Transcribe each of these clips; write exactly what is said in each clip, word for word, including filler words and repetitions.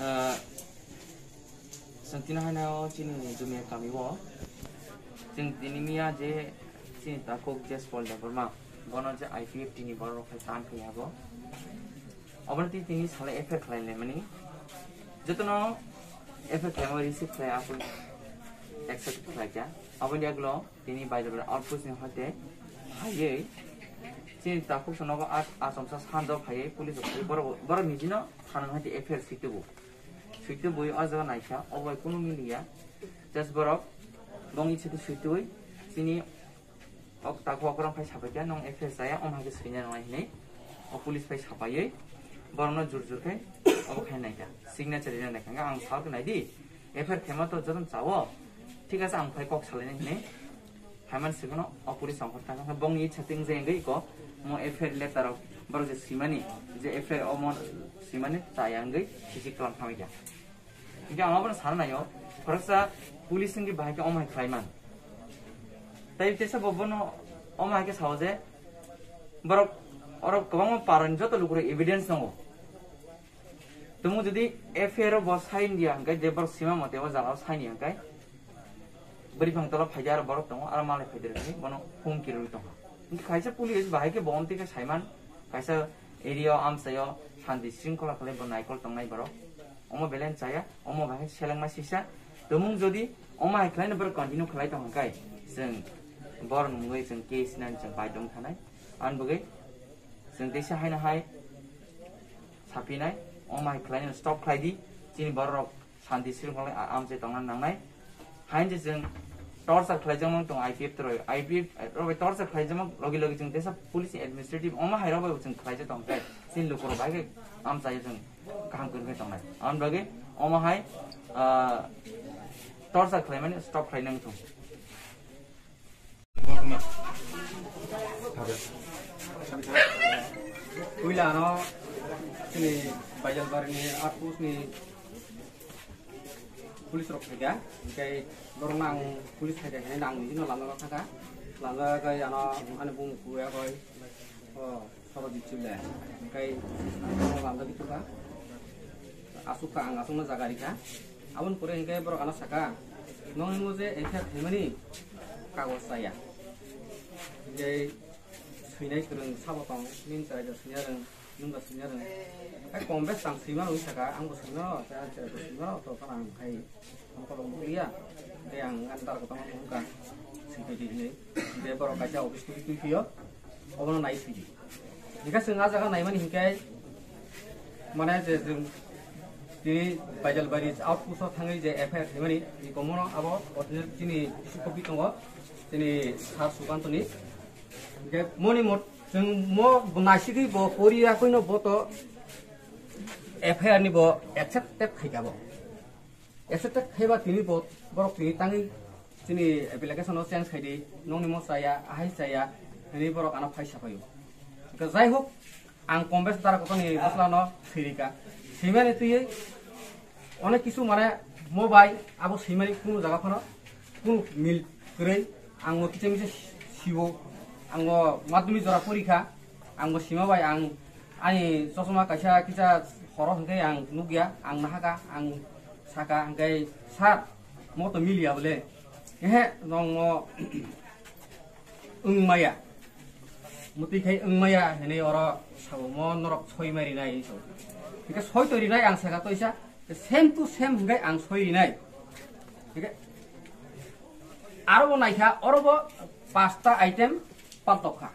Ah, chwng tini haino chini Jumia kami o chwng tini miya je chini takhuk Jespal Debbarma bono je I P F T ni borok rok khai tan khai abo. Obono tini tini sala F I R khlai laimani. Jotono F I R khlaima receive khlai, akul accept khlai kha. Aboni yagulo tini Baijalbari outpost ni hoite phaiwi chini takhuk sonogo a, achomsa sanjak phaiwi police rok phaiwi borok, borok nijino thana hoite F I R switubu. Switubui o jaga naikha, obo bai kunu miliya. Just borok bongni siti switubui chini Ok, takhuk akorong khai sabaikha, nwng F I R chaya, omo hai khe swina nangnai hinwi o police bai sapaiwi borokno jur jur khe obo khai naikha, signature rina naikha. Hwnkhe ang sakhe naidi, F I R khaima to jotono chao, thik ase, ang phai kok salainai hinwi phaimani swkangno o police songkhor thangkha. Hwnkhe bongni itsa twi wngjak wngwi iko mo F I R letter rok borok je swimani, je F I R omo swimani chaya wngwi sisi kwlam thangwi kha. Hingke ang abono sana naio, khoroksa police wngke bahai khe omo hai khlai man. Tai teisa bo bono omo hai khe sao je, borok oro kwbangma parani joto lukurok evidence tongo. Tumung jodi F I R o bo sign diya hingke, je borok sima mote o jala o sign ya hingke, bwrwi phang tola phaidi aro borok tongo, aro malai phaidi rwgwi bono humki rwgwi tongo. Hingke kaisa police bahai khe bo omtwi khe saiman, kaisa area o amchaio shanti shringkhola khlai bo naikol tongnai borok. Omo belai chaya, omo bahai selengma sisa. Tumung jodi omo hai khlaino borok continue khlai tong hwnkhe, chwng borok mungwi chwng case nani chwng bai tong thanai. Ani bagwi chwng teisa haino hai sapinai, omo hai khlaino stop khlai di, chini borok rok shanti shringkholai a-, amchai tongna nangnai. Hain je chwng torture khlaijakmani tong I P F rok, I P F rok bai torture khlaijakma logi logi chwng teisa police administrative omo hai rok bai chwng khlaijak tong khe chini lukurok bai khe amchaio chwng kaham kwrwngwi tongnai. Aboni bagwi omo hai, ah, torture khlaimani stop khlai nang thung. Puila ano chini Baijalbari ni outpost ni police rok phaikha, hingke borok no ang police phaikha hinui ang nini no lamjak thangkha, lamjak khe ano ani bumung kuya koi o Sorojit Chibla, hingke ano lamjagwi thangkha, aswk kha ang aswkno jaga rikha, aboni pore hingke borok ano saka, nong himo je F I R khaimani kagoj chaya, hingke swinai kwrwng sabo tong, nini chwraida swina rwng. Nwng ba swina rwng. Hai kong bes tang swima rwng saka, ang bo swima rw, chwraida swima rw, to phano ang khai. Ang kolok bulia. Tei ang ani dar kotoma nungkha. Singkhe di hinwi. Tei borok kaisa office twi twi phio. Obono nai sidi. Hingkhe chwng ah jaga naimani hingkhe mane je chwng tini Baijalbari outpost o thangwi je F I R khaimani, ni komono abo original chini issue copy tongo. Chini Sir Sukantoni. Hingkhe moni mot chwng mo bo naisigwi bo poriya koino bo to F I R ni bo accepted khaikha bo. Accepted khaiba tini bo borok tini tangwi chini application o change khaidi, nongni mo chaya, ahai chaya, hinwi borok ano phai saphaio. Hingkhe jai hok, ang kombes dara kotoni bwsla no swirika. Swimani twiwi onek kisu mane mo bai abo swimani kunu jaga phano kunu mil kwrwi. Ang o kicha misa siwo, ang o madhyamik jora porikha, ang bo sima bai ang ani chosma kaisa kicha horo hwnkhe ang nukya, ang nahaka, ang saka hwnkhe, "Sir, mo to miliya bole." "Ehe, nong mo wng maya." Mutwi khai wng maya hinwi oro sabo, "Mo norok soi mai rinai," hinwi sabo. Hingke soi to rinai ang saka toisa, same to same hingke ang soi rinai. Hingke aro bo naikha, oro bo pasta item paltok kha.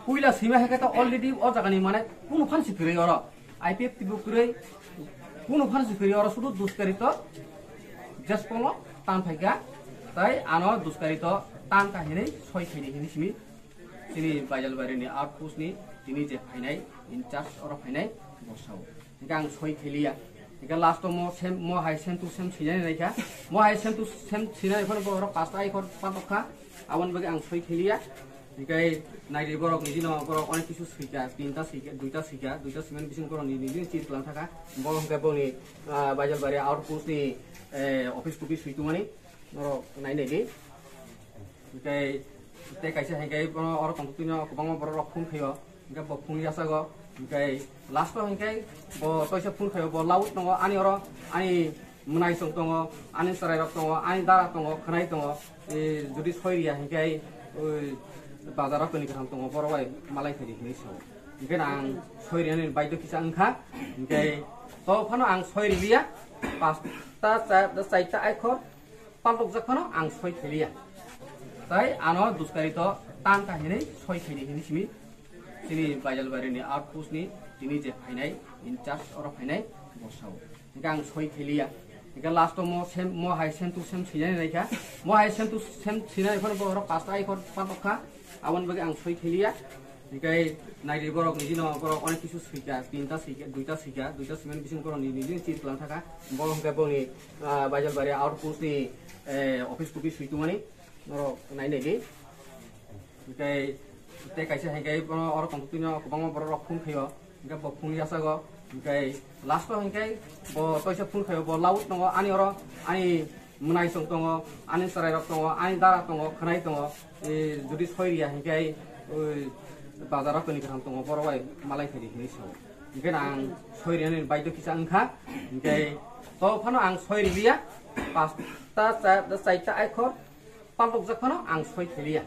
Puila sima hai khe to already o jaga ni mane kunu phan si kwrwi oro. I P F T bo kwrwi, kunu phan si kwrwi oro sudu duskari to Jespal no tan phaikha, tai ano duskari to tan kha hinwi soi khaini hinwi simi. Chini Baijalbari ni outpost ni tini je phainai, in charge oro phainai, bo sao. Hingke ang soi kheliya. Hingke last o mo same, mo hai same to same sinani naikha. Mo hai same to same sinani phano borok pasta ai khor patok kha. Aboni bagwi ang soi kheliya. Hingke naidi borok ni dino borok onek kisu sika, tinta sika, duita sika, duita simani bising borok ni, ni, ni chit lang thaka. Borok hingke boni, ah, Baijalbari outpost ni, eh, office copy soi tongmani. Borok nai naidi. Hingke tei kaisa hingke bono oro tongtwino kwbangma borok rok phone khaio. Hingke bo phone yachago. Hingkai last o hingkai bo toisa phone khaio, bo laut tongo ani oro, ani mwnai song tongo, ani chwrai rok tongo, ani dara tongo, khwnai tongo. E, jodi soi riya hingkai oi bazar o toni kwthang tongo, borok bai malai khaidi hinwi sao. Hingke ang soi rinani baidhyo kisa wngkha. Hingke to phano ang soi riliya, pasta, cha-, chaita aikhor paltokjak phano ang soi khailiya. Tai ano duskari to tan kha hinwi soi khaidi hinwi simi chini Baijalbari ni outpost ni tini je phainai in charge oro phainai bo sao. Hingke ang soi khailiya. Hingke last o mo sem, mo hai sem to sem sinani naikha. Mo hai sem to sem sinani phano borok pasta aikhor paltok kha. Aboni bagwi ang soi khailiya. Hingke naidi borok niji no borok onek kisu sika, tinta sika, duita sika, duita simani bising borok ni niji chit lang thaka. Borok hingke boni, ah, Baijalbari outpost ni, eh, office kopi sui tongmani. Norok nai naidi. Hingke tei kaisa hingke bono oro tongtwino kwbangma borok rok phone khaio. Hingke bo phone yasago. Hingke last o hingke bo toisa phone khaio, bo laut tongo ani oro, ani mwnai song tongo, ani chwrai rok tongo, ani dara tongo, khwnai tongo. E, jodi soi riya hingke oi bazar o toni kwthang tongo, borok bai malai khaidi hinwi sao. Hingke ang soi rinani baidhyo kisa wngkha. Hingke to phano ang soi riliya, pasta, cha-, chaita aikhor paltokjak phano ang soi khailiya.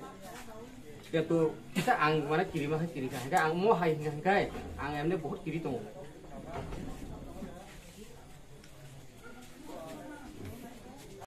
Ketu kisa ang mane kirima hai kirikha, hingke ang mo hai hingka hingkai ang emne bahut kiri tongo.